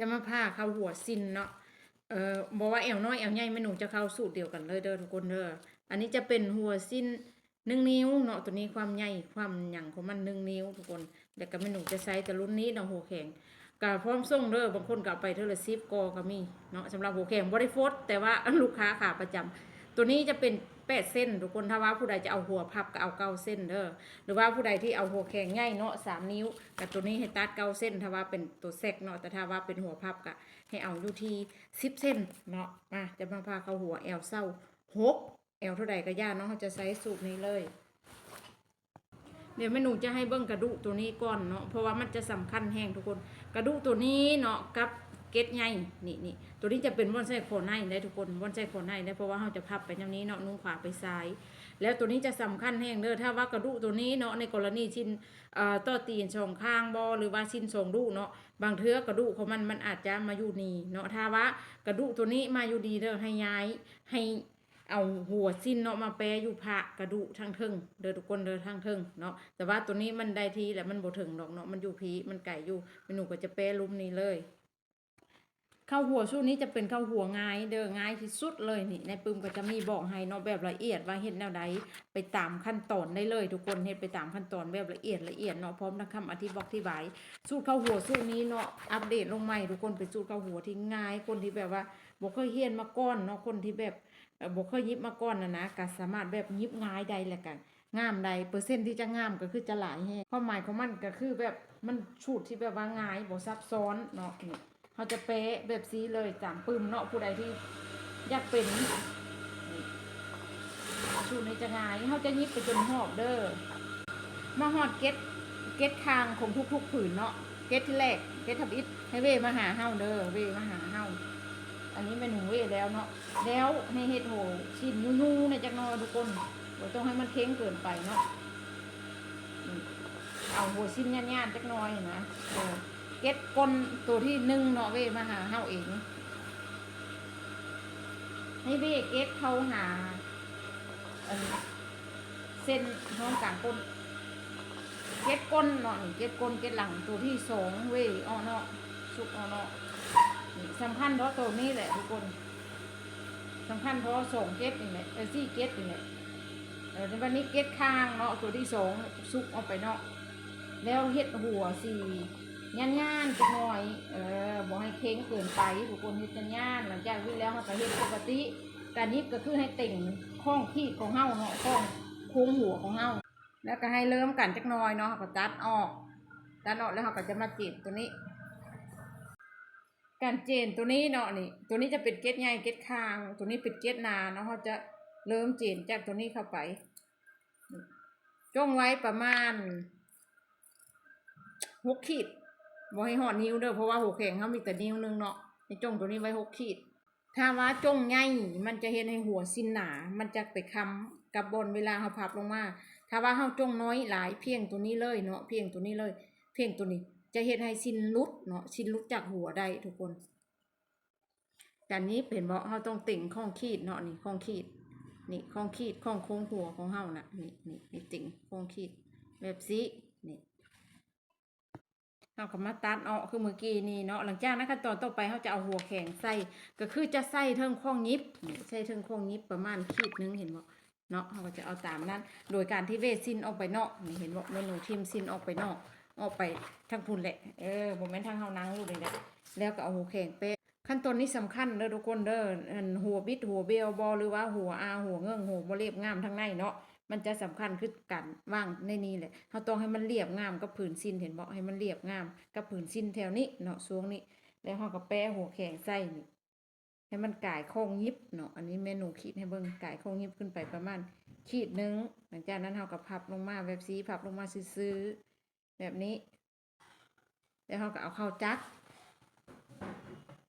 ຈະມາຜ່າເຂົ້າຫົວສິ້ນເນາະ. ເອີ ບໍ່ວ່າແອວນ້ອຍແອວໃຫຍ່ ແມ່ໜູຈະເຂົ້າສູດດຽວກັນເລີຍເດີທຸກຄົນເດີ. ອັນນີ້ຈະເປັນຫົວສິ້ນໜຶ່ງນິ້ວເນາະ, ໂຕນີ້ຄວາມໃຫຍ່ຄວາມຫຍັງຂອງມັນໜຶ່ງນິ້ວທຸກຄົນ. ແລ້ວກໍແມ່ໜູຈະໃຊ້ແຕ່ລຸ້ນນີ້ເນາະ, ຫົວແຂງກໍພ້ອມສົ່ງເດີ, ບາງຄົນກໍເອົາໄປເທື່ອລະສິບກໍ ກໍມີເນາະ. ສຳລັບຫົວແຂງບໍ່ໄດ້ຟົດ, ແຕ່ວ່າລູກຄ້າຂາປະຈຳ ໂຕນີ້ຈະເປັນແປດເສັ້ນທຸກຄົນ. ຖ້າວ່າຜູ້ໃດຈະເອົາຫົວພັບກໍເອົາເກົ້າເສັ້ນເດີ, ຫຼືວ່າຜູ້ໃດທີ່ເອົາຫົວແຂງໃຫຍ່ເນາະ ສາມນິ້ວ ກໍໂຕນີ້ໃຫ້ຕັດເກົ້າເສັ້ນ ຖ້າວ່າເປັນໂຕແຊັກເນາະ, ແຕ່ຖ້າວ່າເປັນຫົວພັບກໍໃຫ້ເອົາຢູ່ທີ່ສິບເສັ້ນເນາະ. ມາ ຈະມາຜ່າເຂົ້າຫົວແອວຊາວຫົກ ແອວເທົ່າໃດກໍຢ່າເນາະ, ເຮົາຈະໃຊ້ສູດນີ້ເລີຍ. ດຽວແມ່ໜູຈະໃຫ້ເບິ່ງກະດູກໂຕນີ້ກ່ອນເນາະ, ເພາະວ່າມັນຈະສຳຄັນແຮງທຸກຄົນ. ກະດູກໂຕນີ້ເນາະ ກັບເກັດໃຫຍ່ ນີ້ ນີ້ ໂຕນີ້ຈະເປັນບ່ອນໃສ່ຄໍໄນເດ້ທຸກຄົນ, ບ່ອນໃສ່ຄໍໄນເດ້, ເພາະວ່າເຮົາຈະພັບໄປແນວນີ້ເນາະ, ນຸ່ງຂວາໄປຊ້າຍ. ແລ້ວໂຕນີ້ຈະສຳຄັນແຮງເດີ, ຖ້າວ່າກະດູກໂຕນີ້ເນາະ ໃນກໍລະນີຊິ້ນ ເອີ ຕໍ່ຕີນສອງຂ້າງບໍ ຫຼືວ່າຊິ້ນສອງດູກເນາະ, ບາງເທື່ອກະດູກຂອງມັນ ມັນອາດຈະມາຢູ່ນີ້ເນາະ. ຖ້າວ່າກະດູກໂຕນີ້ມາຢູ່ນີ້ເດີ, ໃຫ້ຍ້າຍ ໃຫ້ ເອົາຫົວສິ້ນເນາະ ມາແປຢູ່ພາກກະດູກທາງເທິງເດີທຸກຄົນເດີ, ທາງເທິງເນາະ. ແຕ່ວ່າໂຕນີ້ມັນໄດ້ທີ່ແລ້ວ, ມັນບໍ່ເຖິງດອກເນາະ, ມັນຢູ່ພີ້ ມັນໄກຢູ່. ແມ່ໜູກໍຈະແປລຸ່ມນີ້ເລີຍ. ເຂົ້າຫົວສູດນີ້ຈະເປັນເຂົ້າຫົວງ່າຍເດີ, ງ່າຍທີ່ສຸດເລີຍ. ນີ້ ໃນປຶ້ມກໍຈະມີບອກໃຫ້ເນາະ ແບບລະອຽດວ່າເຮັດແນວໃດ, ໄປຕາມຂັ້ນຕອນໄດ້ເລີຍທຸກຄົນ, ເຮັດໄປຕາມຂັ້ນຕອນແບບລະອຽດ ລະອຽດເນາະ, ພ້ອມທັງຄຳອະທິບອກທິບາຍ. ສູດເຂົ້າຫົວສູດນີ້ເນາະ ອັບເດດລົງໃໝ່ທຸກຄົນ, ເປັນສູດເຂົ້າຫົວທີ່ງ່າຍ, ຄົນທີ່ແບບວ່າ ບໍ່ເຄີຍຮຽນມາກ່ອນເນາະ, ຄົນທີ່ແບບ ເອີ ບໍ່ເຄີຍຫຍິບມາກ່ອນນະນະ ກໍສາມາດແບບຫຍິບງ່າຍໄດ້ ແລ້ວກໍງາມໄດ້. ເປີເຊັນທີ່ຈະງາມກໍຄືຈະຫຼາຍແຮງ. ຄວາມໝາຍຂອງມັນກໍຄືແບບ ມັນສູດທີ່ແບບວ່າງ່າຍ ບໍ່ຊັບຊ້ອນເນາະ. ນີ້ ເຮົາຈະແປະແບບຊີ້ເລີຍຕາມປຶ້ມເນາະ, ຜູ້ໃດທີ່ຢາກເປັນ. ນີ້ ສູດນີ້ຈະງ່າຍ, ເຮົາຈະຫຍິບໄປຈົນຮອບເດີ. ມາຮອດເກັດ ເກັດຂ້າງຂອງທຸກໆຜືນເນາະ, ເກັດທີແລກ ເກັດທຳອິດ ໃຫ້ເວມາຫາເຮົາເດີ, ເວມາຫາເຮົາ. ອັນນີ້ແມ່ນຫູເວແລ້ວເນາະ, ແລ້ວໃຫ້ເຮັດຫົວສິ້ນຍູ້ໆແດ່ຈັກໜ່ອຍທຸກຄົນ, ບໍ່ຕ້ອງໃຫ້ມັນເຄັ່ງເກີນໄປເນາະ. ເອົາຫົວສິ້ນຍາດໆຈັກໜ່ອຍນະ. ເອີ ເກັດກົ້ນໂຕທີໜຶ່ງເນາະ, ເວມາຫາເຮົາເອງ, ໃຫ້ເວເກັດເຂົ້າຫາ ອັນ ເສັ້ນຮ່ອງກາງກົ້ນ. ເກັດກົ້ນເນາະ, ນີ້ເກັດກົ້ນ ເກັດຫຼັງ ໂຕທີສອງ ເວອອກເນາະ, ຊຸກອອກເນາະ. ນີ້ສຳຄັນເພາະໂຕນີ້ແຫຼະທຸກຄົນ, ສຳຄັນເພາະສອງເກັດນີ້ແຫຼະ, ເອີ ສີ່ເກັດນີ້ແຫຼະ. ເອີ ແຕ່ບັດນີ້ເກັດຂ້າງເນາະ, ໂຕທີສອງ ຊຸກອອກໄປເນາະ, ແລ້ວເຮັດຫົວສີ ຢ້ານໆຈັກໜ່ອຍ, ເອີ ບໍ່ໃຫ້ເຄັ່ງເກີນໄປ ທຸກຄົນ, ເຮັດຢ້ານໆ. ຫຼັງຈາກນີ້ແລ້ວ ເຮົາກໍເຮັດປົກກະຕິ, ການຫຍິບກໍຄືໃຫ້ເຕັງຂ້ອງຂີດຂອງເຮົາເນາະ, ຂ້ອງໂຄງຫົວຂອງເຮົາ, ແລ້ວກໍໃຫ້ເລີ່ມກັນຈັກໜ່ອຍເນາະ, ເຮົາກໍຕັດອອກ, ຕັດອອກແລ້ວເຮົາກໍຈະມາເຈນໂຕນີ້. ການເຈນໂຕນີ້ເນາະ, ນີ້ ໂຕນີ້ຈະເປັນເກັດໃຫຍ່ເກັດຂ້າງ, ໂຕນີ້ເປັນເກັດໜາເນາະ, ເຮົາຈະເລີ່ມເຈນຈາກໂຕນີ້ເຂົ້າໄປ. ຈົ່ງໄວ້ປະມານຫົກຂີດ, ບໍ່ໃຫ້ຮອດນິ້ວເດີ, ເພາະວ່າຫົວແຂງເຮົາມີແຕ່ນິ້ວໜຶ່ງເນາະ, ໃຫ້ຈົ່ງໂຕນີ້ໄວ້ຫົກຂີດ. ຖ້າວ່າຈົ່ງໃຫຍ່ ມັນຈະເຮັດໃຫ້ຫົວສິ້ນໜາ, ມັນຈະໄປຄ້ຳກັບບ່ອນເວລາເຮົາພັບລົງມາ. ຖ້າວ່າເຮົາຈົ່ງນ້ອຍຫຼາຍ, ພຽງໂຕນີ້ເລີຍເນາະ, ພຽງໂຕນີ້ເລີຍ, ພຽງໂຕນີ້ ຈະເຮັດໃຫ້ສິ້ນຫຼຸດເນາະ, ສິ້ນຫຼຸດຈາກຫົວໄດ້ທຸກຄົນ. ການຫຍິບ ເຫັນບໍ່? ເຮົາຕ້ອງເຕັງຂ້ອງຂີດເນາະ, ນີ້ຂ້ອງຂີດ, ນີ້ຂ້ອງຂີດ ຂ້ອງໂຄງຫົວຂອງເຮົານະ, ນີ້ ນີ້ ນີ້ເຕັງຂ້ອງຂີດແບບຊີ້ ນີ້ ເຮົາກໍມາຕັດອອກຄືເມື່ອກີ້ນີ້ເນາະ. ຫຼັງຈາກນັ້ນ ຂັ້ນຕອນຕໍ່ໄປ ເຮົາຈະເອົາຫົວແຂງໃສ່, ກໍຄືຈະໃສ່ເທິງຂ້ອງຫຍິບ, ນີ້ ໃສ່ເທິງຂ້ອງຫຍິບປະມານຂີດໜຶ່ງ ເຫັນບໍ່? ເນາະ, ເຮົາກໍຈະເອົາຕາມນັ້ນ ໂດຍການທີ່ເວສິ້ນອອກໄປນອກ, ນີ້ເຫັນບໍ່? ແມ່ໜູຖິ້ມສິ້ນອອກໄປນອກ, ອອກໄປທາງພຸ້ນແຫຼະ, ເອີ ບໍ່ແມ່ນທາງເຮົານັ່ງຢູ່ນີ້ແຫຼະ. ແລ້ວກໍເອົາຫົວແຂງແປະ. ຂັ້ນຕອນນີ້ສຳຄັນເດີທຸກຄົນເດີ, ອັນ ຫົວບິດ ຫົວບຽວບໍ ຫຼືວ່າຫົວອາ ຫົວເງິ້ງ ຫົວບໍ່ລຽບງາມທາງໃນເນາະ, ມັນຈະສຳຄັນຄືການວາງໃນນີ້ແຫຼະ. ເຮົາຕ້ອງໃຫ້ມັນລຽບງາມກັບຜືນສິ້ນ, ເຫັນບໍ່? ໃຫ້ມັນລຽບງາມກັບຜືນສິ້ນແຖວນີ້ເນາະ, ຊ່ວງນີ້. ແລ້ວເຮົາກໍແປະຫົວແຂງໃສ່ນີ້ ໃຫ້ມັນກາຍຂ້ອງຫຍິບເນາະ, ອັນນີ້ແມ່ໜູຂີດໃຫ້ເບິ່ງ, ກາຍຂ້ອງຫຍິບຂຶ້ນໄປປະມານຂີດໜຶ່ງ. ຫຼັງຈາກນັ້ນເຮົາກໍພັບລົງມາແບບຊີ້, ພັບລົງມາຊື່ໆ ແບບນີ້. ແລ້ວເຮົາກໍເອົາເຂົ້າຈັກ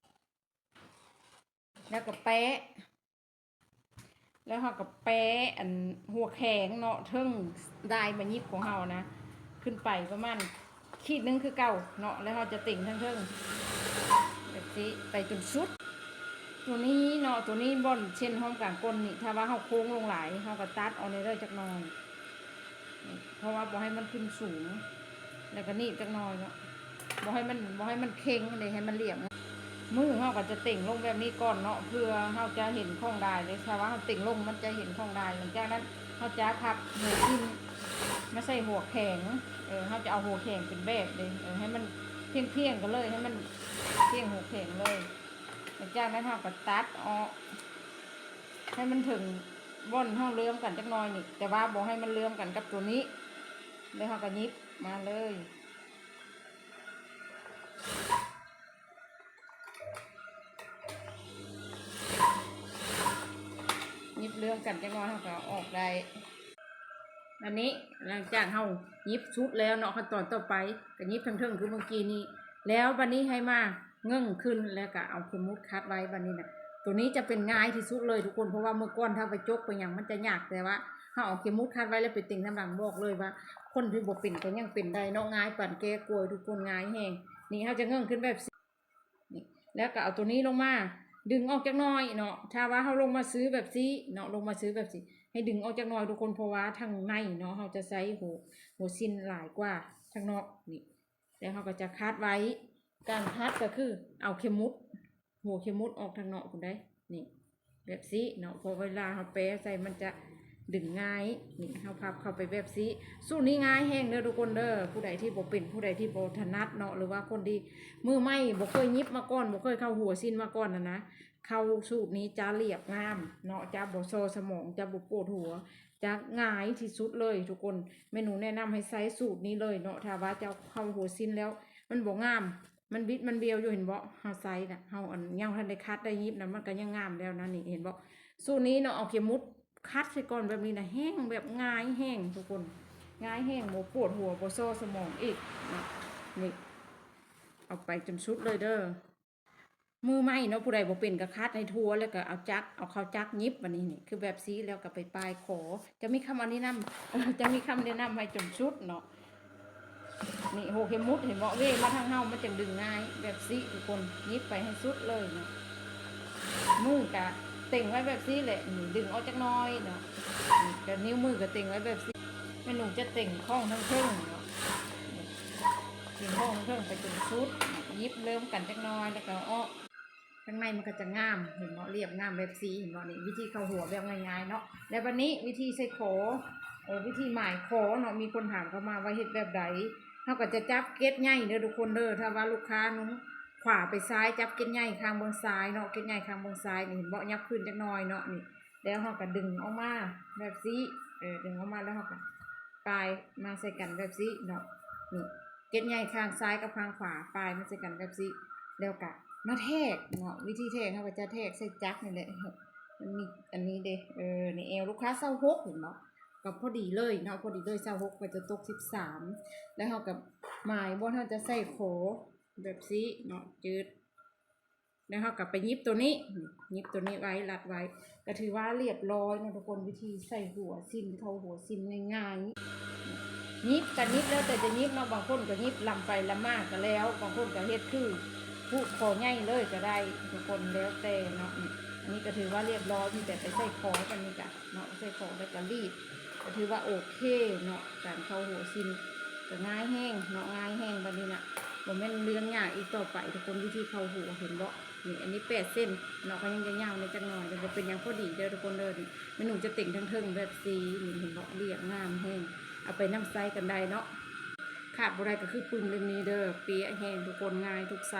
ແລ້ວກໍແປະ, ແລ້ວເຮົາກໍແປະອັນຫົວແຂງເນາະ, ເທິງດ້າຍບາຫຍິບຂອງເຮົານະ ຂຶ້ນໄປປະມານຂີດໜຶ່ງຄືເກົ່າເນາະ, ແລ້ວເຮົາຈະເຕັງທາງເທິງແບບຊີ້ໄປຈົນສຸດ. ໂຕນີ້ເນາະ, ໂຕນີ້ບ່ອນເສັ້ນຮ່ອງກາງກົ້ນນີ້ ຖ້າວ່າເຮົາໂຄ້ງລົງຫຼາຍ ເຮົາກໍຕັດອອກແດ່ເດີຈັກໜ່ອຍ, ເພາະວ່າບໍ່ໃຫ້ມັນຂຶ້ນສູງ, ແລ້ວກໍໜີບຈັກໜ່ອຍເນາະ. ບໍ່ໃຫ້ມັນ ບໍ່ໃຫ້ມັນເຄັ່ງເດ້ ໃຫ້ມັນລຽບ. ມືເຮົາກໍຈະເຕັງລົງແບບນີ້ກ່ອນເນາະ ເພື່ອເຮົາຈະເຫັນຂອງດາຍເດ້. ຖ້າວ່າເຮົາເຕັງລົງ ມັນຈະເຫັນຂອງດາຍ. ຫຼັງຈາກນັ້ນເຮົາຈະພັບຫົວສິ້ນມາໃສ່ຫົວແຂງ. ເອີ ເຮົາຈະເອົາຫົວແຂງເປັນແບບເດ້. ເອີ ໃຫ້ມັນພຽງໆກັນເລີຍ ໃຫ້ມັນພຽງຫົວແຂງເລີຍ. ຫຼັງຈາກນັ້ນເຮົາກໍຕັດອອກ ໃຫ້ມັນເຖິງບ່ອນເຮົາເຫຼື້ອມກັນຈັກໜ່ອຍນີ້ ແຕ່ວ່າບໍ່ໃຫ້ມັນເຫຼື້ອມກັນກັບຕົວນີ້. ແລ້ວເຮົາກໍຫຍິບມາເລີຍ ຫຍິບເຫຼື້ອມກັນຈັກໜ່ອຍເຮົາກໍເອົາອອກໄດ້. ອັນນີ້ຫຼັງຈາກເຮົາຫຍິບສຸດແລ້ວເນາະ ຂັ້ນຕອນຕໍ່ໄປກໍຫຍິບທາງເທິງຄືເມື່ອກີ້ນີ້. ແລ້ວບັດນີ້ໃຫ້ມາເຫງັ້ງຂຶ້ນ ແລ້ວກໍເອົາເຂັມໝຸດຂັດໄວ້. ບັດນີ້ນະ ຕົວນີ້ຈະເປັນງ່າຍທີ່ສຸດເລີຍທຸກຄົນ ເພາະວ່າເມື່ອກ່ອນຖ້າໄປຈົກໄປຫຍັງມັນຈະຍາກ ແຕ່ວ່າເຮົາເອົາເຂັມໝຸດຂັດໄວ້ແລ້ວໄປເຕັງນຳຫຼັງ ບອກເລີຍວ່າຄົນທີ່ບໍ່ເປັນກໍຍັງເປັນໄດ້ເນາະ. ງ່າຍປານແກະກ້ວຍທຸກຄົນ ງ່າຍແຮງ. ນີ້ເຮົາຈະເຫງັ້ງຂຶ້ນແບບນີ້ ແລ້ວກໍເອົາຕົວນີ້ລົງມາ ດຶງອອກຈັກໜ່ອຍເນາະ. ຖ້າວ່າເຮົາລົງມາຊື້ແບບຊີ້ເນາະ ລົງມາຊື້ແບບຊີ້ ໃຫ້ດຶງອອກຈັກໜ່ອຍທຸກຄົນ ເພາະວ່າທາງໃນເນາະ ເຮົາຈະໃຊ້ຫົວ ຫົວສິ້ນຫຼາຍກວ່າທາງນອກນີ້. ແລ້ວເຮົາກໍຈະຂັດໄວ້ ການຂັດກໍຄືເອົາເຂັມໝຸດ ຫົວເຂັມໝຸດອອກທາງນອກພຸ້ນເດ້ ນີ້ ແບບຊີ້ເນາະ ເພາະເວລາເຮົາແປໃສ່ມັນຈະດຶງງ່າຍ. ນີ້ ເຮົາພັບເຂົ້າໄປແບບຊີ້. ສູດນີ້ງ່າຍແຮງເດີທຸກຄົນເດີ ຜູ້ໃດທີ່ບໍ່ເປັນ ຜູ້ໃດທີ່ບໍ່ຖະໜັດເນາະ ຫຼືວ່າຄົນທີ່ມືໃໝ່ ບໍ່ເຄີຍຫຍິບມາກ່ອນ ບໍ່ເຄີຍເຂົ້າຫົວສິ້ນມາກ່ອນຫັ້ນນະ ເຂົ້າສູດນີ້ຈະລຽບງາມເນາະ ຈະບໍ່ສໍ່ສະໝອງ ຈະບໍ່ປວດຫົວ ຈະງ່າຍທີ່ສຸດເລີຍທຸກຄົນ. ແມ່ໜູແນະນຳໃຫ້ໃຊ້ສູດນີ້ເລີຍເນາະ ຖ້າວ່າເຈົ້າເຂົ້າຫົວສິ້ນແລ້ວມັນບໍ່ງາມ ມັນບິດມັນບຽວຢູ່ ເຫັນບໍ່? ເຮົາໃສ່ນະ ເຮົາອັນຍັງບໍ່ທັນໄດ້ຂັດໄດ້ຫຍິບນະ ມັນກໍຍັງງາມແລ້ວນະ. ນີ້ເຫັນບໍ່? ສູດນີ້ເນາະ ເອົາເຂັມໝຸດຂັດໃສ່ກ່ອນແບບນີ້ນະ ແຮງ ແບບງ່າຍແຮງທຸກຄົນ ງ່າຍແຮງ ບໍ່ປວດຫົວ ບໍ່ສໍ່ສະໝອງອີກນະ. ນີ້ ເອົາໄປຈົນສຸດເລີຍເດີ. ມືໃໝ່ເນາະ ຜູ້ໃດບໍ່ເປັນກໍຂັດໃຫ້ທົ່ວ ແລ້ວກໍເອົາຈັກ ເອົາເຂົ້າຈັກຫຍິບ. ບັດນີ້ນີ້ ຄືແບບຊີ້ ແລ້ວກໍໄປປາຍຄໍ ຈະມີຄຳອັນນີ້ນຳ ຈະມີຄຳແນະນຳໃຫ້ຈົນສຸດເນາະ. ນີ້ ຫົວເຂັມໝຸດ ເຫັນບໍ່? ເວມາທາງເຮົາ ມັນຈັ່ງດຶງງ່າຍ ແບບຊີ້ທຸກຄົນ ຫຍິບໄປໃຫ້ສຸດເລີຍເນາະ. ມືກະເຕັງໄວ້ແບບຊີ້ແຫຼະ ນີ້ ດຶງອອກຈັກໜ້ອຍເນາະ. ນີ້ ກະນິ້ວມືກະເຕັງໄວ້ແບບຊີ້ ແມ່ໜູຈະເຕັງຂອງທາງເທິງເນາະ ນີ້ ເຕັງຂອງທາງເທິງໄປຈົນສຸດ ຫຍິບເລີ່ມກັນຈັກໜ້ອຍ ແລ້ວກໍເອົາອອກ. ທາງໃນມັນກໍຈະງາມ ເຫັນບໍ່? ລຽບງາມແບບຊີ້ ເຫັນບໍ່? ນີ້ ວິທີເຂົ້າຫົວແບບງ່າຍໆເນາະ. ແລ້ວບັດນີ້ວິທີໃສ່ຄໍ ເອີ ວິທີໝາຍຄໍເນາະ ມີຄົນຖາມເຂົ້າມາວ່າເຮັດແບບໃດ? ເຮົາກໍຈະຈັບເກັດໃຫຍ່ເດີທຸກຄົນເດີ ຖ້າວ່າລູກຄ້ານຸ່ງຂວາໄປຊ້າຍ ຈັບເກັດໃຫຍ່ຂ້າງເບື້ອງຊ້າຍເນາະ ເກັດໃຫຍ່ຂ້າງເບື້ອງຊ້າຍນີ້ ເຫັນບໍ່? ຫຍັບຂຶ້ນຈັກໜ້ອຍເນາະ ນີ້ ແລ້ວເຮົາກໍດຶງອອກມາແບບຊີ້ ເອີ ດຶງອອກມາ ແລ້ວເຮົາກໍປາຍມາໃສ່ກັນແບບຊີ້ເນາະ ນີ້ ເກັດໃຫຍ່ຂ້າງຊ້າຍກັບຂ້າງຂວາ ປາຍມາໃສ່ກັນແບບຊີ້ ແລ້ວກໍມາແທກເນາະ. ວິທີແທກເຮົາກໍຈະແທກໃສ່ຈັກນີ້ແຫຼະ ມັນມີອັນນີ້ເດ້ ເອີ ໃນແອວລູກຄ້າຊາວຫົກ ເຫັນບໍ່? ກໍພໍດີເລີຍເນາະ ພໍດີເລີຍ ຊາວຫົກກໍຈະຕົກສິບສາມ ແລ້ວເຮົາກໍໝາຍບ່ອນເຮົາຈະໃສ່ຄໍແບບຊີ້ເນາະ ຈືດ ແລ້ວເຮົາກໍໄປຫຍິບຕົວນີ້ ຫຍິບຕົວນີ້ໄວ້ ລັດໄວ້ ກໍຖືວ່າລຽບຮ້ອຍເນາະທຸກຄົນ. ວິທີໃສ່ຫົວສິ້ນ ເຂົ້າຫົວສິ້ນງ່າຍໆ ຫຍິບກໍຫຍິບແລ້ວແຕ່ຈະຫຍິບເນາະ ບາງຄົນກໍຫຍິບລຳໄປລຳມາກໍແລ້ວ ບາງຄົນກໍເຮັດຄືຜູກຄໍໃຫຍ່ເລີຍກໍໄດ້ທຸກຄົນ ແລ້ວແຕ່ເນາະ. ນີ້ ອັນນີ້ກໍຖືວ່າລຽບຮ້ອຍ ມີແຕ່ໄປໃສ່ຄໍ ອັນນີ້ກະເນາະ ໃສ່ຄໍແລ້ວກໍລີດ ກໍຖືວ່າໂອເຄເນາະ ການເຂົ້າຫົວສິ້ນ ກໍງ່າຍແຮງເນາະ ງ່າຍແຮງບັດນີ້ນະ ບໍ່ແມ່ນເລື່ອງຍາກອີກຕໍ່ໄປທຸກຄົນ. ວິທີເຂົ້າຫົວ ເຫັນບໍ່? ນີ້ ອັນນີ້ແປດເຊັນເນາະ ກໍຍັງຈະຍາວແດ່ຈັກໜ້ອຍ ແຕ່ບໍ່ເປັນຫຍັງ ພໍດີເດີທຸກຄົນເດີ. ນີ້ ແມ່ໜູຈະເຕັງທາງເທິງແບບຊີ້ ນີ້ ເຫັນບໍ່? ລຽບງາມແຮງ ເອົາໄປນຳໃຊ້ກັນໄດ້ເນາະ. ຂາດບໍ່ໄດ້ກໍຄືປຶ້ມເຫຼັ້ມນີ້ເດີ ເປະແຮງທຸກຄົນ ງ່າຍທຸກໄຊ.